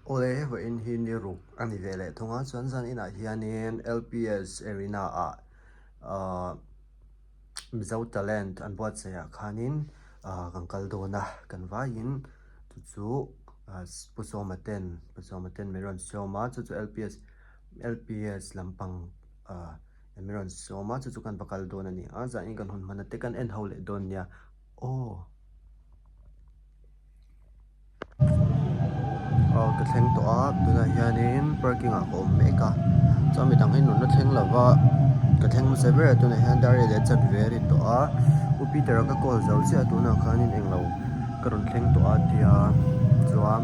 Awle vawiin hi ni ruk a ni ve leh thung a chuan zan inah hianin LPS Arena ah ahh Mizo talent an buatsaih ah khanin ahh kan kal dawn a kan vaiin chu chu ahh Pu Sawma ten Pu Sawma ten min rawn sawm a chu chu LPS LPS lampang ahh min rawn sawm a chu chu kan va kal dawn a ni a zanin kan hun hman a te kan en ho leh dawn nia aw. Aw ka thleng tawh a tunah hianin parking ah ka awm mek a chuan midang hi nunna thleng lova ka thleng hmasa ber a tunah hian dar leh chat ve a ri tawh a u Peter a ka call zo chiah a tunah khanin englo ka rawn thleng tawh a tia chuan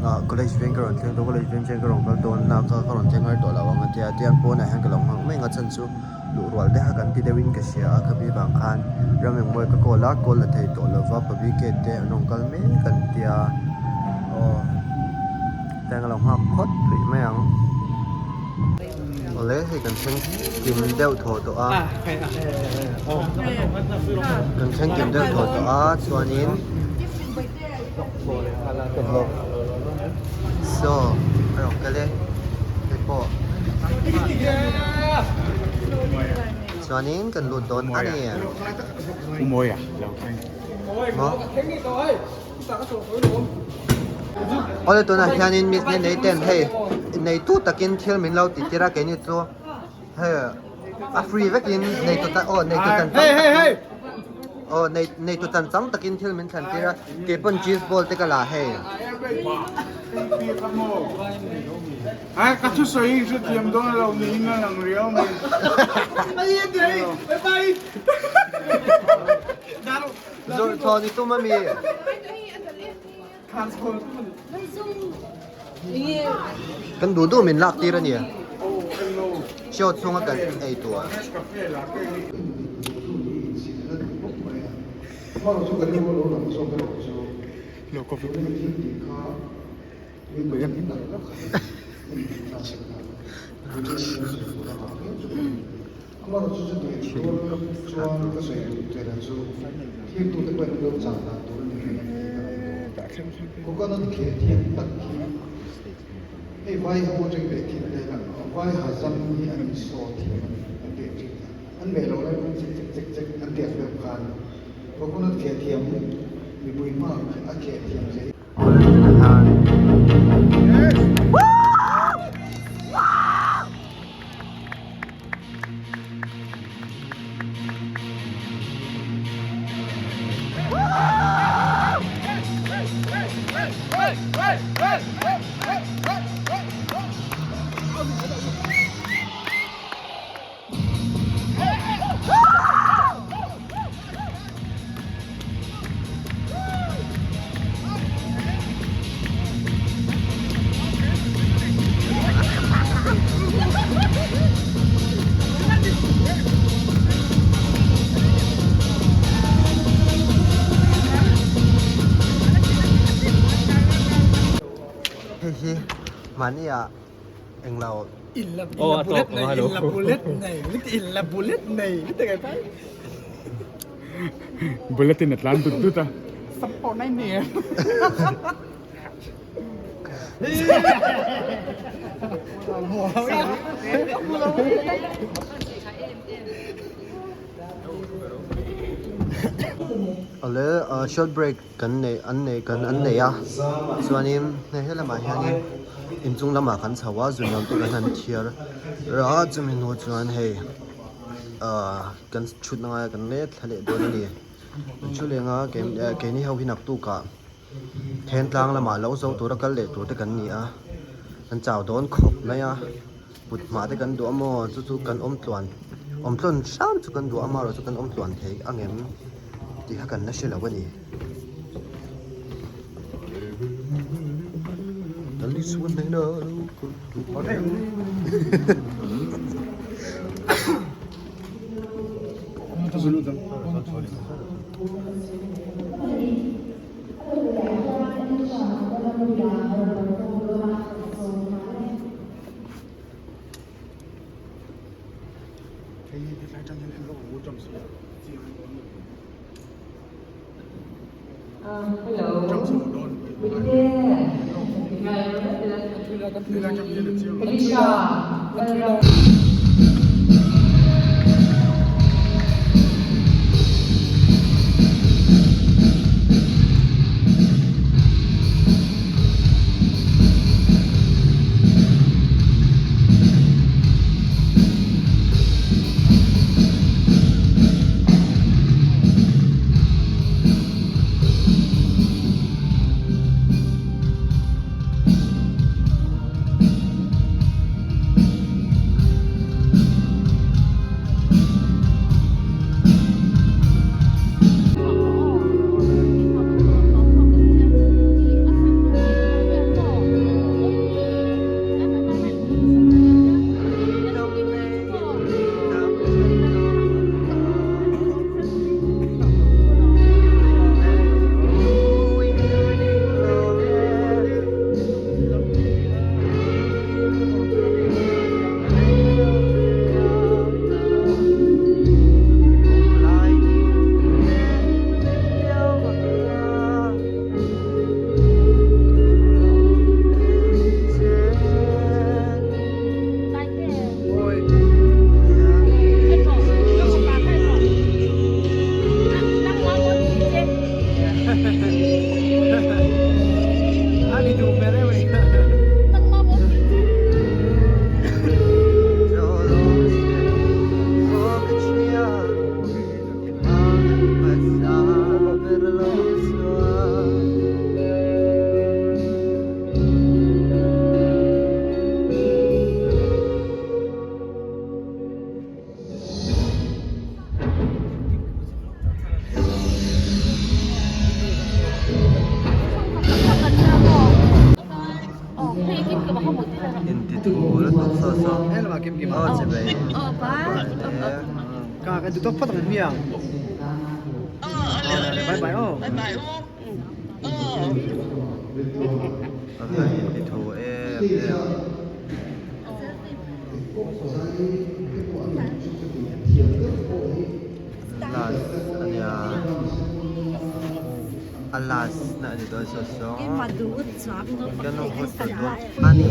ah college veng ka rawn thleng tawh a college veng chuan ka rawn kal dawn na ka rawn thleng har tawh lo ang a tia tiang pawnah hian ka lo nghak mek a chhan chu. Luh rual te kha kan ti deuhin ka hria a khami vang khan ram engmawi ka call a call la thei tawh lova pabike te an rawn kal mek an tia aw tiang ka lo nghak phawt rih mai ang awle hei kan thleng kim deuh thaw tawh a kan thleng kim deuh thaw tawh a chuanin Saw a rawn kal e hei pawh chuanin kan lut dawn a ni maw awle tunah hianin miss nenei ten hei neitu takin thil min lo ti tir a keini chu hei a free vekin neitu tan aw neitu tan chang takin aw nei neitu tan chang takin thil min thlan tir a kei pawn cheese ball te ka la hei. Ai ka thusawi hi hrethiam dawn lo niin a lang riau mai. Zawrh chhawn i tum ami? Kan duh duh min lak tir a ni. Show chhunga kan ei tur. Hei hi mahni ah englo Aw a tawk ang hello. Bullet in a tlan dut dut a. Awle short break kan nei an nei kan an nei a chuanin hei helamah hianin inchung lamah kan chho a zunlam te kan han thiar a chumi hnu chuan hei ahh kan thutna ngaia kan let thla leh dawn a ni an thu leng a keini ho hi naktukah Thentlang lamah lo zo tura kal leh tur te kan ni a an chau dawn khawp mai a kut hmah te kan duh a maw chu chu kan awm tluan awm tlawn hram chu kan duh a marawh chu kan awm tluan thei ang em tih kha kan la hre lo a ni. Hello. Good day. Elisha Lalram. Inti thu lutuk saw saw aw chi bai a inti thu em em. Last a nia a last na a ni dawn saw saw kan lo haw ta dawn a ni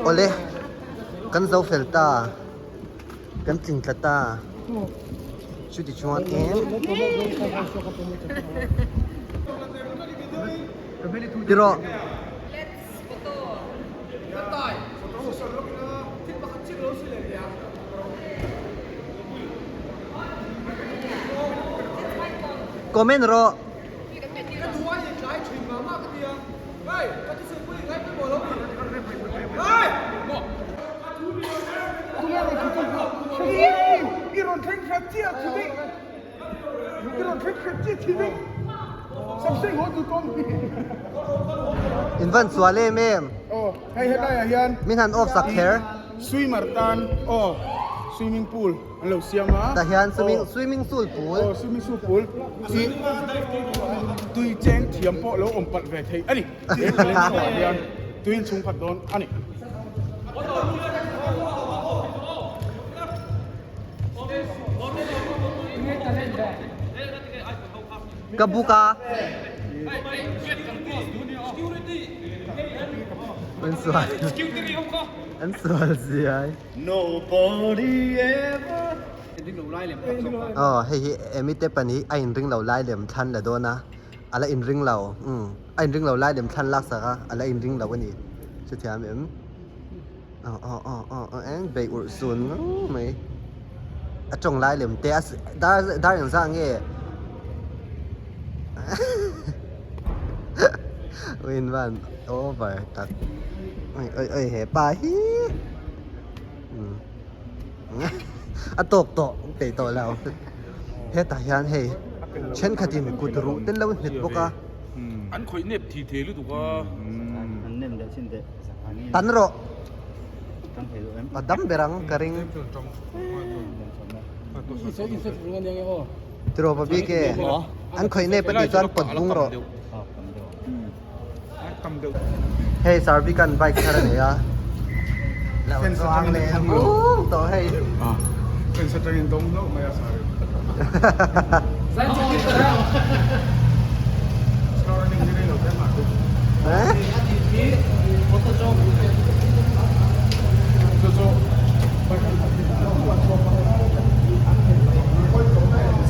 awle kan zo fel ta. Kan tling tla ta. Chuti chuan eng. Tiraw. Comment rawh. In van sual em em. Min han off sak kher. Swimmer tan aw swimming pool an lo siam a. Tah hian swimming swimming pool pool. Aw swimming pool tih tui cheng thiam pawh lo awm palh ve thei a ni. He talent show ah hian tui in chhung khat dawn a ni. Ka book a. An sual an sual ziai. Aw hei hi Amy te pahnih a inring lo lai lem thlan la dawn a. A la inring lo, umm, a inring lo lai lem thlan lak sak a, a la inring lo a ni. Chutiang em? Aw aw aw aw aw eng bei urh sun ngang mai. A tawng lai lem te a dar dar engzah nge? Win van over tak. Oi oi oi he pa hi. Umm a tawk tawh peih tawh lo. Hetah hian hei thenkhatin kut ruh te lo nghet bawk a. An khawih nep thi thei lutuk a. Tan rawh. A dam ber ang ka ring. Tiraw pa bik e. An khawih nep a tih chuan pawt bung rawh. Hei Sarvikan bike thar a nei a. Lo chuang leh vung tawh hei. Fence atangin dawng hlauh mai a Sarvi.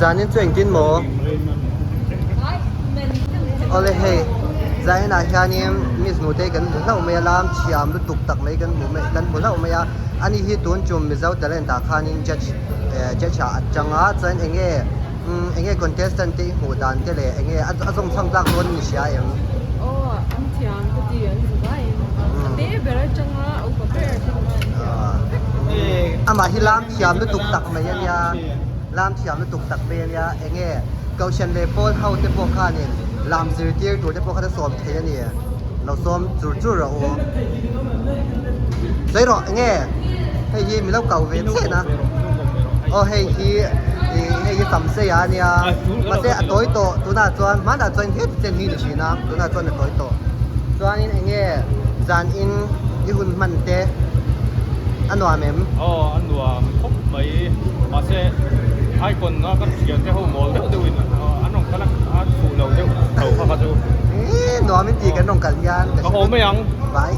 Zanin chu engtin maw? Awle hei zainah hianin miss nute kan hmu hlauh mai a lam thiam lutuk tak mai kan hmu mai kan hmu hlauh mai a ani hi tun tum Mizo talent ah khanin judge eh judge ah a tang a chuan eng nge umm eng nge contestant te i hmuh dan te leh eng nge a zawng chhang tlak dawn ni hria em? Aw an thiam ka ti an za vaiin a te ber atanga a upa ber atanga an thiam vek. Amah hi lam thiam lutuk tak mai a nia. Lam thiam lutuk tak mai a nia, eng nge Kohhran leh Pawl ho te pawh khanin lam zirtir tur te pawh khan a sawm thei a ni, lo sawm chur chur rawh u. Sawi rawh eng nge hei hi mi lo kau ve chhen a, aw hei hi ih hei hi samsei a nia, mahse a tawi tawh tunah chuan hmanah chuan heti chen hi ni thin a, tunah chuan a tawi tawh. Chuanin eng nge zanin i hun hman te a nuam em? Aw a nuam khawp mai mahse icon a ka thian te ho mawl deuh deuh in an rawn kal a a fuh lo deuh tho kha kha chu. Eee nuam in tih kan rawn kal hian ka haw mai ang. Vai.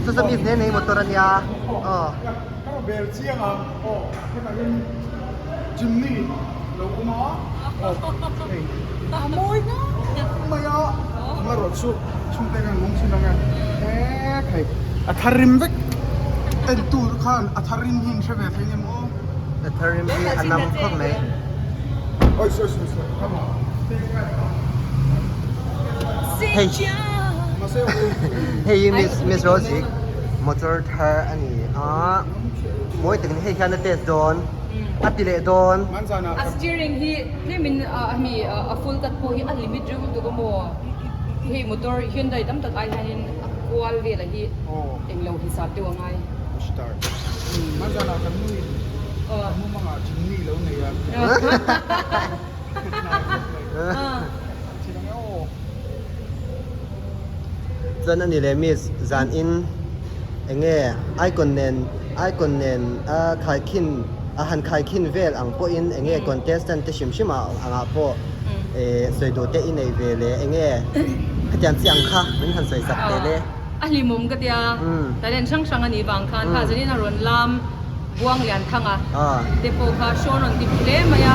Chu chu mi hne nei motor a nia aw. Ka rawn bel chiang a aw hetah hian chimney lo awm a aw hei a mawi hle mai a amaherawh chu chhungte khan lung chhin ang e he hei a thar rim vek en tur khan a thar rim hi in hre ve thei nge maw a thar rim hi a nam khawp mai oi sawi sawi sawi come on hei hei hi miss miss Rosie motor thar a ni a mawi takin hei hian a test dawn a ti leh dawn. A steering hi tlemin a mi a full cut pawh hi a limit reuh lutuk a maw hei motor Hyundai tam tak ai hianin a kual velah hi englo hisap deuh a ngai. Chuan a ni leh miss zan in eng nge icon nen icon nen a khaikhin a han khaikhin vel ang pawhin eng nge contestant te hrim hrim ah angah pawh eh sawi duh te i nei ve leh eng nge khatiang chi ang kha min han sawi sak teh le. A hlimawm ka tia talent hrang hrang a nih vang khan kha zanin a rawn lam Buang Lian Thanga te pawh kha show rawn ti hlu hle mai a,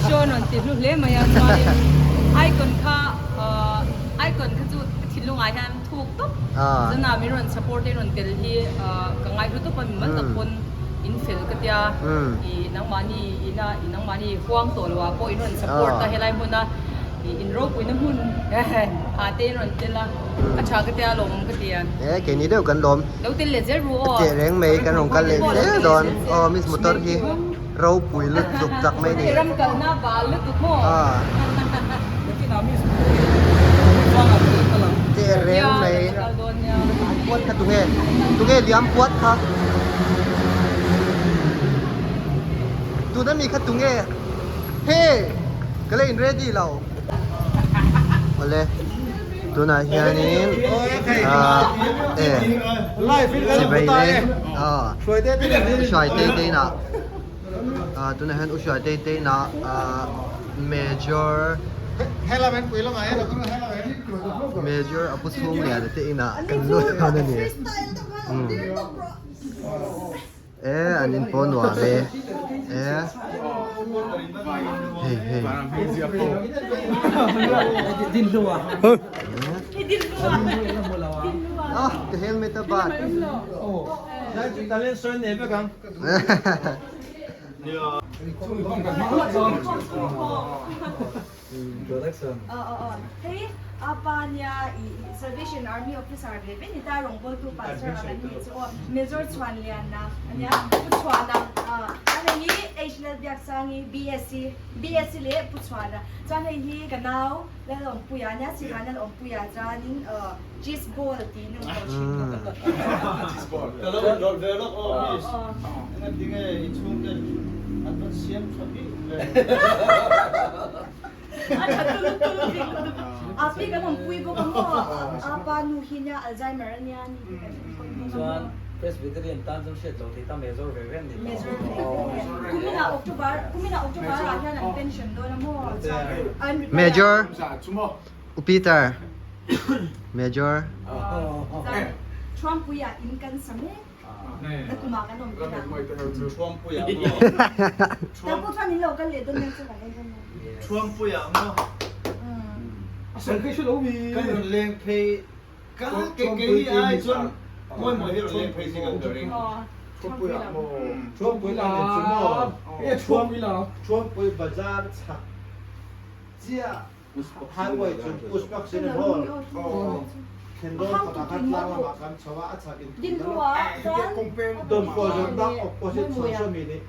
show rawn ti hlu hle mai a chuanin icon kha icon kha chu ka thinlungah hian thuk tawp zanah min rawn support in rawn tel hi ka ngai hlu tawp a mimal tak pawn in fel ka tia i nangmahni ina i nangmahni huang tawh loh ah pawh in rawn support a helai hmuna i in ropuina hmun ah te in rawn tel a a tha ka tia lawmawm ka ti a. E keini deuh kan lawm. Lo tel leh zel ru aw. Teh reng mai kan rawn kal leh zel dawn. Aw miss motor hi ropui lutuk tak mai ni. Ram kalna bal lutuk maw. Teh reng mai. Puat kha tunge tunge liam puat kha. Tuna mi kha tunge. Hey ka la in ready lo. Awle. Tunah hianin ah e chibai le ah u hruai tei te inah ah tunah hian u hruai tei te inah ah major major a pu chhung lian te inah kan lut dawn a ni umm. E an in pawh nuam e e hei hei ah ka helmet a bat Hei apa nia i Salvation Army officer ve ve ni ta rawngbawltu pastor a kan nih chu aw Major Chhuanliana ania Pu Chhuana a hei hi H Lalbiaksangi BSc BSc leh Pu Chhuana chuan hei hi ka nau Lalawmpuia ania Sihan Lalawmpuia chuanin cheese ball tiin a rawn ko thin. Cheese ball. Ka lo inrawlh ve lawk aw miss. Engati nge i chhungte an va siam tha bik ve. A tha tulu tulu bik lutuk. A pi kan awmpui bawk a maw? A pa nu hi nia Alzheimer a nia ni hi kan enkawl bawk a maw? Presbyterian tan chuan hriat loh thei ta major ve ve an ni tawh. Major ve ve. Kumina October kumina October ah hian an pension dawn a maw chuan an retire. Major U Peter Major. Thuampuia in kan sa mek. Na kumah kan awm thin a. Thuampuia maw? Tah pawh chuan in lo kal leh dawn nia chu kan en dawn nia. Thuampuia maw? Kan rawn leng phei ka ke keini ai chuan Mawimawia hi rawn leng phei se kan ka ring. Thuampuia maw? Thuampui lam chu maw? Thuampui bazar chhak chiah Highway chu Pushpak Cinema Hall Thenrawl kawtah khan tlang lamah khan chho a, a chhak in thum deuh a. Don Paw zawng dak opposite sawn saw mi nih.